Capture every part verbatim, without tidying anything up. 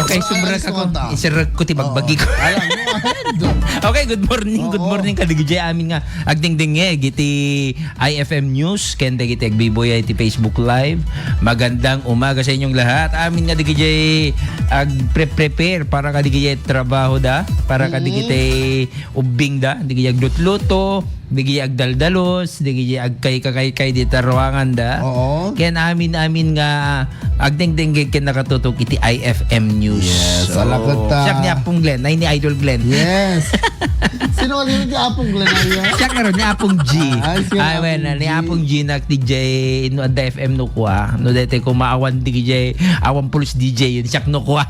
Okay, sobra ka ko. Iserrek ko ti bagbagi ko. Alam mo, ahead. Okay, good morning, good morning kadagiti amin nga agdengdengngeg iti I F M News ken dagiti agbibuyay iti Facebook Live. Magandang umaga sa inyong lahat. Amin nga dagiti agpre-prepare para kadagiti trabaho da, para kadagiti ubbing da, dagiti aglutluto, dagiti agdaldalus, dagiti agkaykakaykay dita ruangan da. Oo. Ken amin-amin nga agdengdengngeg ken nakatutok iti I F M News. Yes, ala kata. Siak ni Apong Glenn, ay ni Idol Glenn. Yes. Sino ka ni Apong Glenn, Arya? Siak ngarud ni Apong G. Ah, siak ni Apong G. Ay, wen, ni Apong G na ti J, no, adda F M no kua. No, dete ko maawan di J, awan pulos D J yun, siak no kua.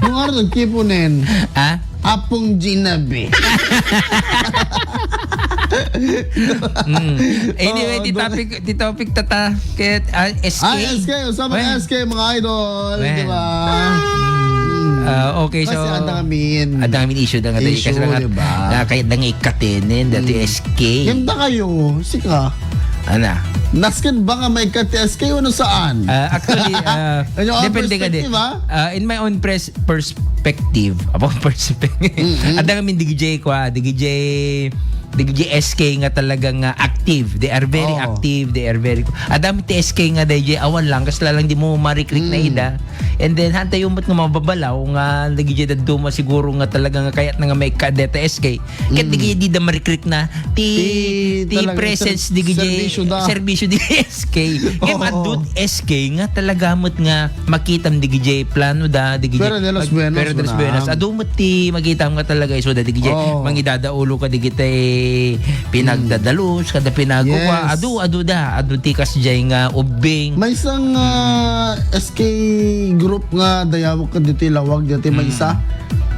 Nung araw, nagkipunen. Ha? Apong Ginabi. Mm. Anyway, ti topic, ti topic tata, ket, ah, S K. Ah, S K, usama S K, mga idol, di ba? Ah, okay, so, adda ngamin issue da nga tayo, kasi nga, di ba? Kaya da nga ikatenen, dati S K. Ganda kayo, sika. Ana? Nasken ba nga maikkat ti S K o no saan? Ah, actually, ah, depende ka di. Ah, in my own pres-, perspective, about perspective. Adda kami D J ko, ah, D J, D J S K nga talaga nga active. They are very active. They are very, adda kami ti S K nga D J, awan lang, kasla lang di mo ma-recruit na ida. And then, hantay umot nga mababalaw nga D J daduma siguro nga talaga nga kayat na nga maikkat deta S K. Ket di, di da ma-recruit na ti, ti presence di, serbisyo di S K. Ngem adda ti S K nga talaga met nga makitam di plano da, di Pero de los Buenos. Pero de los Buenos. Adu met ti makitam nga talaga isu da di mangidadaulo ka di pinagdadalus, kada pinagkukua. Adu, adu da, adu ti kasjay nga ubbing. May isang, ah, S K group nga dayawak ka ditoy Lawag, ditoy may isa.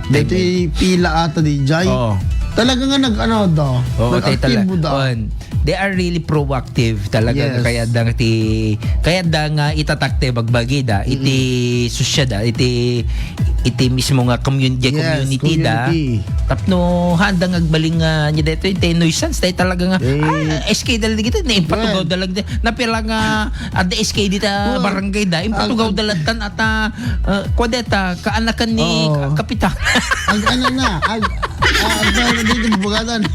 Ditoy pila ata di jay. Oo. Talaga nga nag-ano daw, nag-aktibo daw. They are really proactive talaga. Yes. Kaya da nga ti, kaya da nga itatak ti bagbagi da, iti sosyedad, iti, iti mismo nga community, community da. Tapno handa nga agbaling nga, nya dito, iti nuisance, tayo talaga nga, ah, S K dala di kita, naimpatugaw dala di, napila nga, adda S K dita barangay da, impatugaw dala tan ata, ah, kwadeta, kaanakan ni kapitan. Ag-, ano na, ag-, ah, ag-, ano dito, bugatan.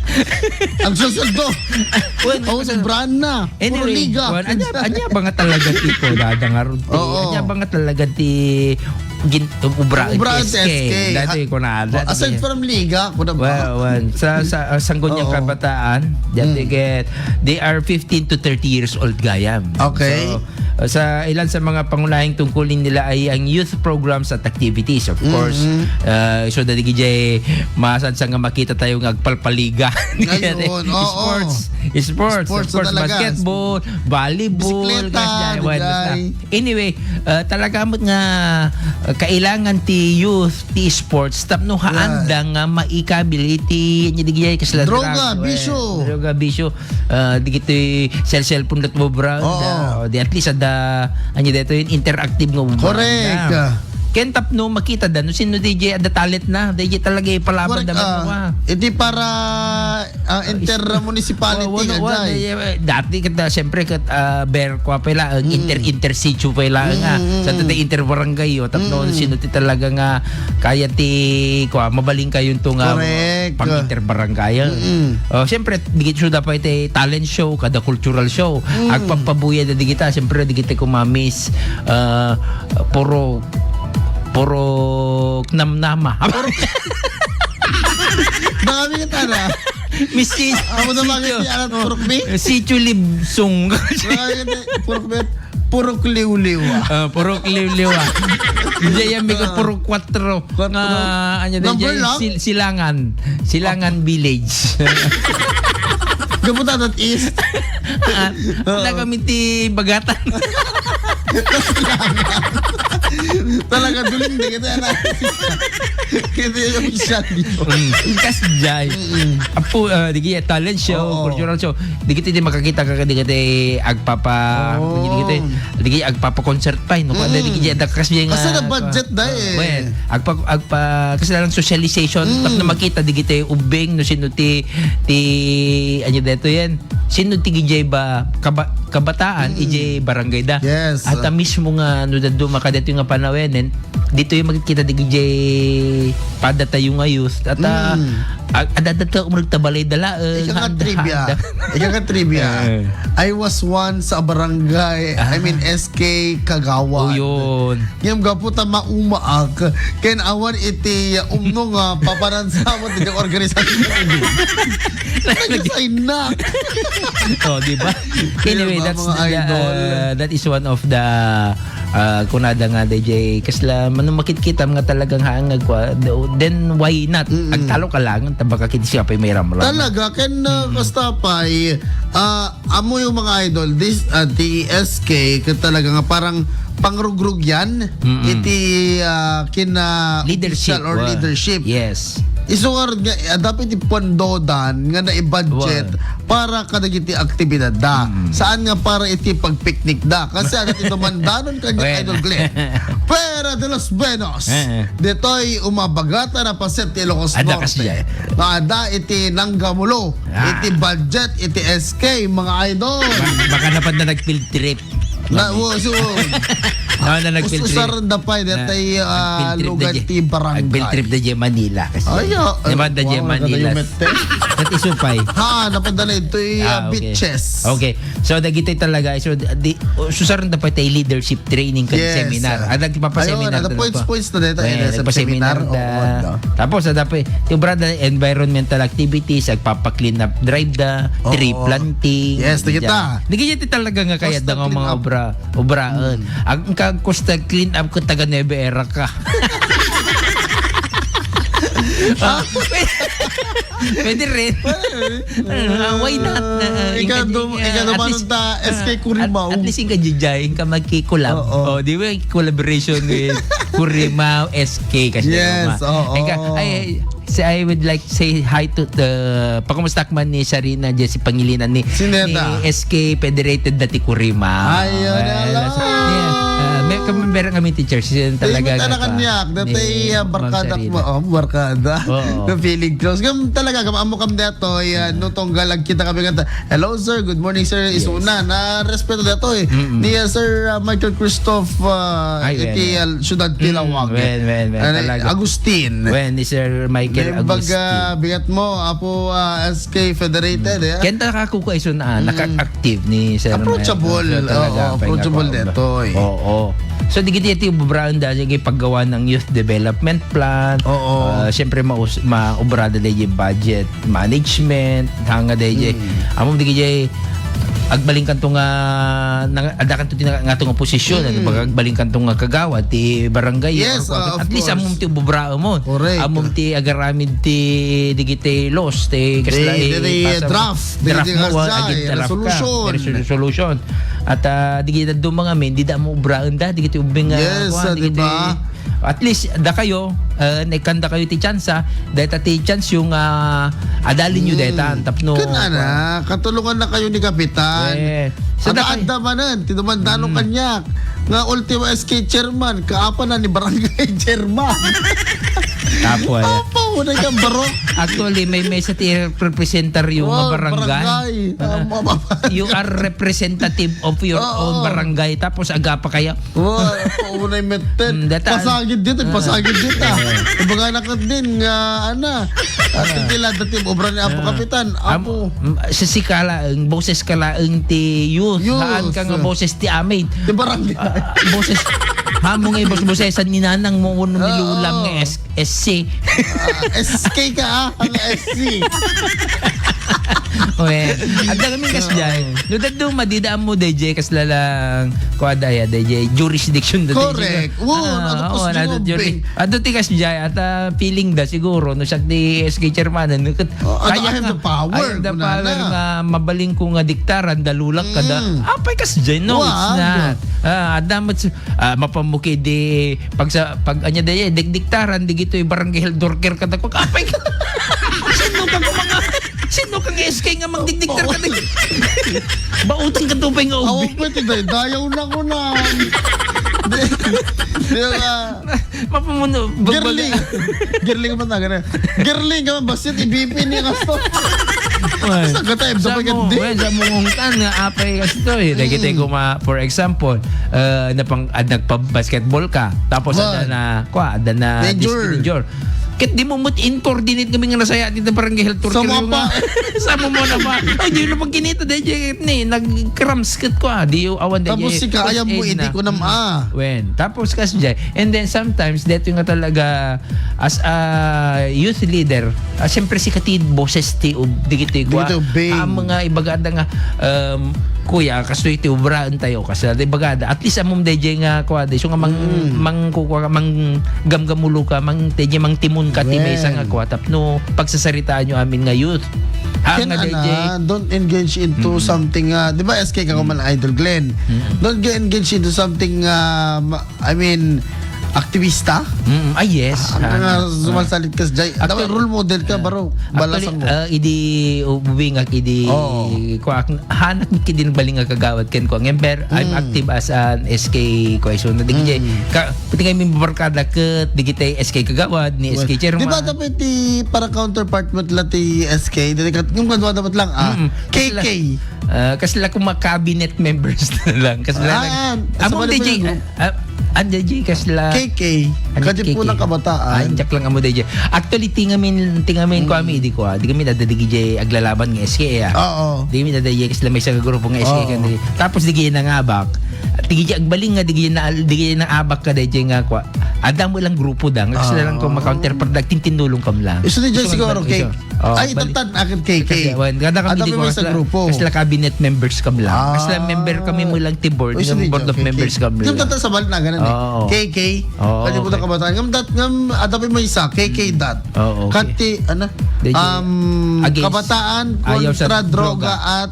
Ang susunod to. Wen, oh, sobrang na. Puro liga. Wen, anya, anya ba nga talaga ti ko, dada nga ron ti. Oo. Anya ba nga talaga ti gin-, ubra ti S K. Dati ko na, aside from liga, ko na ba? Wen, wen. Sa, sa, ah, sangguniang kabataan, dati ket, they are fifteen to thirty years old gayam. Okay. So, sa ilan sa mga pangunahing tungkulin nila ay ang youth programs at activities, of course. Ah, so, dati gijay, masansa nga makita tayo nga agpalpaliga. Ayun, oo. Sports, sports, sports, of course, talaga. Basketball, volleyball, bisikleta, basta. Anyway, ah, talaga met nga, ah, kailangan ti youth, ti sports, tapno haanda nga maikabil iti, iti, iti, kasla drugs, bisyo. Droga, bisyo. Ah, di kitoy cell-, cellphone ket mobile da. Oo. O, di at least adda, anya daytoy interactive nga mobile. Correct. Ken tapno makita da no sino D J adda talent na, D J talaga ipalaban da. Correct, ah. Iti para, ah, intermunicipality nga jay. Dati ket, ah, siyempre ket, ah, ber-, kwa pay laeng, inter-, inter-sitio pay laeng, ah. Sa ti interbarangay, o, tapno sino ti talaga nga kaya ti, kwa, mabalin kayo to nga pang-interbarangay. Oh, siyempre, digit suda pa iti talent show, kada cultural show. Agpapabuya da digita, siyempre, digit ti kumamis, ah, puro, puro namnama. Dami kita na. Miss Sis-, amo na Sitio. Bakit ti anak purok mi? Sitio Libsong. Bakit ti purok mi? Purok Liwliwa. Ah, purok Liwliwa. Diyan yan, may purok kwatro. Kwatro. Nga, ano na diyan, sil-, Silangan. Silangan Village. Gaputan at East. Ah, na kami ti Bagatan. Talaga, duling na kita na. Kita yung official. Mm. Kas jay. Apo, ah, di kaya talent show, cultural show. Di kita di makakita ka, di kita agpapa, di kita, di kita agpapa-concert pa, no? Kada di kita dakas jay nga, asa na budget da eh? Well, agpa-, agpa-, kasi lang socialization, tapno makita di kita ubbing, no, sino ti, ti, ano dito yan? Sino ti gijay ba, kaba-, kabataan, ijay barangay da? Yes. At ang mismo nga, no, dadu makadito nga panawen, Nen, ditoy makikita di jay pada tayo nga youth. At, ah, Mm. ag-, adada ta umrag ta balay da laeng, Ika nga handa, trivia. handa. Ika nga trivia. Eh. I was once a barangay, I Ah. mean, S K Kagawad. O, yun. Ngem gapu ta maumaak, ken awan iti, uh, umno nga papanansaman ti organisasyon. Nagsainnak. Oh, di ba? Di Anyway, ba, that's mga the, idol? uh, that is one of the, uh, kunada nga, D J, kasla, mano makitkitam nga talagang haang nga agkua, then why not? Mm-mm. Agtalo ka lang, tabaka kiti siya pa'y may ramram. Talaga, ken, uh, Mm-mm. kasta pa'y, uh, Amoyo, mga idol, this, ah, T S K, ket talaga nga parang pangrugrugyan Mm-mm. iti, ah, kina Leadership, official or wa-, leadership. Yes. Isu ngarud nga, eh, dapat iti puandodan nga naibudget Wa- para kadagiti aktibidad da. Mm. Saan nga para iti pagpiknik da. Kasi agad ito mandanon kanya Well. Idol Glenn. Fuera de los Buenos. Eh, eh. Detoy umabagatan a paset ti Ilocos Adda Norte. Kasi, eh. Nga ada iti nanggamulo. Ah. Iti budget, iti S K, mga idol. Ba-, baka napan na nag-field trip. Na, wo, so, No, na nag-field trip. Us-usar da pay, Na, datay, ah, nag-field trip lugar da ti barangay. Nag-field trip da di Manila kasi. Ay, ah, Di ba, da di wow, Manila. Nagkatayo mete. That is upay. Ha, napadala ito, eh, Ah, ah, okay. Beaches. Okay. So, dagiti talaga, so, di, ususaran da pay tay leadership training ken Yes, seminar. Ah, nagpapaseminar Ayun, ada talaga points, pa. points na dito. Eh, Eh, nasa nagpaseminar seminar, da. oo, ano. Tapos, ada pa, ti obra da environmental activities, agpapa-clean up drive da, Oo. Tree planting. Yes, Di kita. dyan. Di kaya ti talaga nga kaya Coastal da nga clean mga up. obra, obraen. Mm. Ang kag coastal clean up ko taga Nueva Ecija ka. Ah, Pwede rin. Pwede rin. Ah, why not? Ah, Ika inka dum-, di-, ika ah, at dumanon least, ta, S K ah, Curimaw. At, at least inka jijay, inka magkikulab. Oo. Oh, di ba, collaboration with Curimaw, S K, kasi Yes, naman. oo. Inka, ay, ay, say, I would like to say hi to the, pakamustak man ni Sarina, Jessie Pangilinan ni, Sineta. ni S K Federated dati Curimaw. Ayun, Well, ala. so, yeah, ah, may, kami, meron kami teacher, siya yung Di talaga mo talaga nga niya, ni dati, ah, Ma'am barkada Sarina. mo, oh, barkada. Oo. Na feeling close. Ngem talaga, kam-, amo kam datoy, ah, Mm. no tunggal agkita kami kanta, "Hello, sir. Good morning, sir." Yes. Isuna, na respeto datoy. Mm-mm. Ni, ah, Sir, ah, Michael Christoph, ah, Ay, iti, well. ah, Siyudad Mm, Tilawag. well, well, well, Ano, talaga. Agustin. Well, ni Sir Michael Nembag, Agustin. ah, bigat mo, Apo, ah, S K Federated, Mm. eh. Kenta ka kuko isun, ah, Mm. nakak-active ni Sir Approachable. Michael. So, talaga, Oo, approachable pinapauba. detoy. Oo. So, di kiti iti ubraen da, sige, paggawa ng youth development plan. Oo. Ah, siyempre, maus-, maubrada da yung budget management, hanga da yung, Mm. amo di kaya, agbaling kanto nga, nang, ada kanto ti nga, nga to nga posisyon, ano, Mm. baga agbaling kanto nga kagawad, ti barangay, Yes, or, uh, of at least, course. amom ti ubraen mo. Correct. Amom ti agaramid ti digiti laws, ti Di, kasla, di, di, ipasa mo. draft. Di, Draft di, mo, kasla, aging eh, draft ka. resolution. Resolution. At, ah, di kita dumang amin, di da mo ubraen da, di kita ubing, ah, Yes, kuwan, ah, di di kita ba? At least, da kayo, ah, naikkan da kayo ti tsansa, dahil ta ti chance yung, ah, adalin nyo Mm. deta, tapno, Kun ana, kuwan. katulungan na kayo ni Kapitan. Eh, so, At da kay- adda manen, ti dumandanon Mm. kanyak. Nga Ultima S K chairman, kaapan na ni barangay chairman. Apo, ay. Apa, una ka, bro? Actually, may, may sa ti representar yung Wow, mga barangay. barangay. Ah, Ah, mga barangay. you are representative of your Oo. own barangay. Tapos, aga pa kaya. Wow, paunay metten. Mm, data. Pasagid dito, Ah. pasagid dito. Ah. Kumbaga na ka din, nga, ana. At Ah. tila dati, obra ni Apo Ah. Kapitan. Am-, Apo. mm, sa sikala, ang boses ka laeng ti youth. Youth. Haan ka nga boses ti amin. Ti barangay. Ah, boses. Hamo nga ibos-bosesan ni nanang mo, ni Oo. lulang nga S-, S C. Ah, S K ka, ah. Ang S C. Well, adda kami kasjay. Oo. No, daduma, di daan mo, D J, kasla lang, kuwan da ya, D J, jurisdiction da, D J. Correct. Wow, Ah, ano, oo, kas nado juris-, Jobe. Adu ti kasjay, at, ah, feeling da, siguro, no, siya di S K chairman, ano, kat-, Oh, ano, kaya I have nga, the power, I have the kunana. power nga mabaling ko nga diktaran, dalulak ka da. Mm. Apay kasjay, no, it's Wag. not. Ah, adda mo, ah, mapamuki di, pag sa, pag, anya da, eh, dikdiktaran, di gito'y barangay health worker ka, dagpag, apay ka. Sino ka kumanga-, sino kang S K nga magdikdiktar ka, di? Bautang ka tubay nga Awan ubi. ko, iti day-, dayaw na ko na. Di, di ka, Mapamuno, Gerling. Gerling man taga na. Gerling ka man, basit, I B P ni Castro. Saan ka tayo? Sa mo, well, sa mo ungtan nga apay kastoy. Dagiti kuma, for example, uh, napang, ad, nagpa-basketball ka. Tapos ada na, kwa, ada na injure. Ket di mo met in-coordinate kami nga nasaya dito barangay health worker. Sa mo na ba? Ay, di na pagkinita, di, di, ni, nag-cramps ket kwa. Di, awan, di, tapos sika, ayam mo, iti ko nam, ah. When, tapos kas, and then sometimes, dito nga talaga, as a youth leader, ah, siyempre, sika ti boses ti ub-, digiti kua. Digiti ubbing. Ah, mga ibagada nga, um, kuya, kastoy ti obraen tayo, kas ibagada. At least, amom dayjay nga kua, day. So nga mang, mm, mang kukua ka, mang gamgamulo ka, mang, dayjay mang timon ka, ti maysa nga kua, tapno pagsasaritaan nyo amin nga youth. Ah, ken nga ana, dayjay. Don't engage into something, ah, di ba, S K ka man, Idol Glenn? Mm. Don't get engaged into something, ah, ma-, I mean, aktibista? Mm, ah, yes. Ah, ang nga sumalsalit ka sa jay. Dapat actually, role model ka, ah, baro. Actually, balasan mo. Ah, idi ubing ak, idi kuak, hanak mi kidi nagbaling nga kagawad ken kuak. Ngem per, I'm active as an S K kuak. So, na digiti, ka, pati kami barkada ket digiti S K kagawad, ni S K chairman. Di ba dapat ti para counterpart met la ti S K? Dili kat, yung kadwa dapat lang, ah, mm, K K. Ah, kasla kuma cabinet members na lang. Kasla lang. Ah, amo, sa D J, ah, ah, ah, D J, kasla. K K. Ano, kadi K K? Punang kabataan. Ah, injak lang amo, D J. Actually, tingamin, tingamin ko, mm, ami, di ko, ah. Di kami nadadigi, D J, aglalaban nga S K, ah. Oo. Di kami nadadigi, kasla maysa nga grupo nga S K, oo, kan, tapos, di kaya nangabak. Di kaya agbaling nga, di kaya na, di kaya nangabak ka, D J, nga, kwa. Adda mo lang grupo da. Kasla lang kung, ah, ma-counterpart, nagtintinulong kam lang. Isu ni Jay siguro, K K. Oh, ay, bali-, itatan akin, K K. Kasi, wan, kada kami, adda di ko, may sa kasla, grupo. Kasla cabinet members kam lang. Ah. Kasla member kami mo lang ti board, uy, yung sige, board of members kam lang. Yung tata sa balik na ganun eh. Oo. K K. Oo, kalimutan okay. Kabataan. Ngam dat, ngam, adda pa may isa, K K dot. Oo, okay. Kati, ano? Di, di. Um, against. Kabataan ayaw sa kontra droga, droga at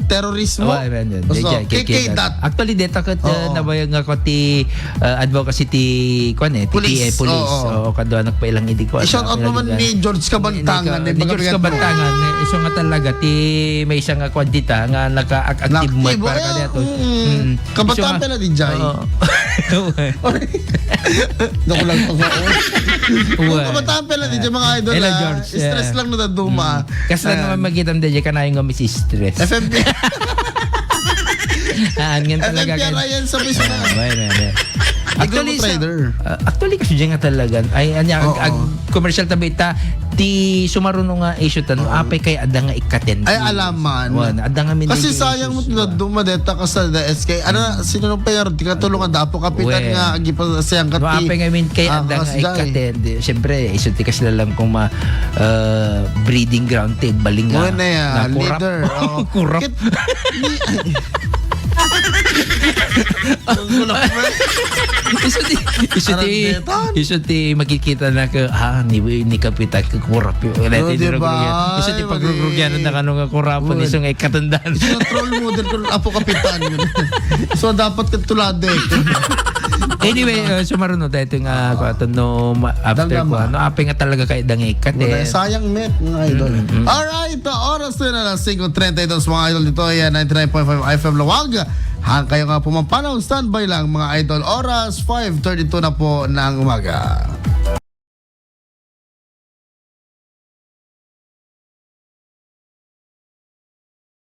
terorismo. Oh, ayan, ayan. So, di, di, K K dot. K K dot. Actually, deta ket, uh, oo, nabayag nga ko ti, uh, advocacy ti, kwan eh, ti police. P A, police. Oo. Oo, kadua nagpailang idi ko. I-shout out naman ni George Kabantangan, ni, eh, ni George Kabantangan, eh, isu nga talaga, ti maysa nga kwan dita, nga naka-, active mo para eh, kaniya to. Mm. Mm. Kabataan pala di Jai. Oo. Naku lang pa ko. Uy. Kabataan pala di Jai, mga idol, hello, ah, George. Stress lang na daduma. Mm. Kasi lang naman makita mo di Jai, kanayon nga masistress. F M P. Ah, ngan talaga F M P R kan-, ayan, sabay sila. Ah, may, may, may. Actually, sa, ah, actually, kasi dyan nga talaga. Ay, anya, ag-, oo, ag-, commercial tabi ta, ti sumaruno nga issue ta, no, oo, apay kay adda nga ikkaten. Ay, alaman. Wan, adda nga min-, kasi sayang mo issue, tuna, dumadeta ka sa the S K. Ano, sino nung payar, di ka tulungan, dapo kapitan nga, agi pa sayang ka ti, no, apay nga min kay adda nga ikkaten. Di, siyempre, isu ti kasla lang kung ma-, uh, breeding ground ti, baling nga, wan na ya, na kurap. Leader, oh. Kurap. Kit-, ni-, Isu ti, isu ti, arandetan, isu ti makikita na ka, ah, ni, ni Kapitan ka kurap yun. Oh, di ba? Isu ti pagrurugyan na kano nga kurap, isu nga ikatandaan. Isu nga troll model ko, Apo Kapitan. So, dapat ka tulad eh. Anyway, uh, sumaruno tayo ito nga, ah, kung ato no, ma-, after ko, ano, apay nga talaga kay dangik ka, wala, eh, sayang met, mga idol. Mm, mm, mm. Alright, uh, oras na na, alas singko treinta y dos, mga idol, dito, yan, ninety-nine point five F M Lawag. Hang kayo nga pumapanaw, standby lang, mga idol. Oras, five thirty-two na po ng umaga.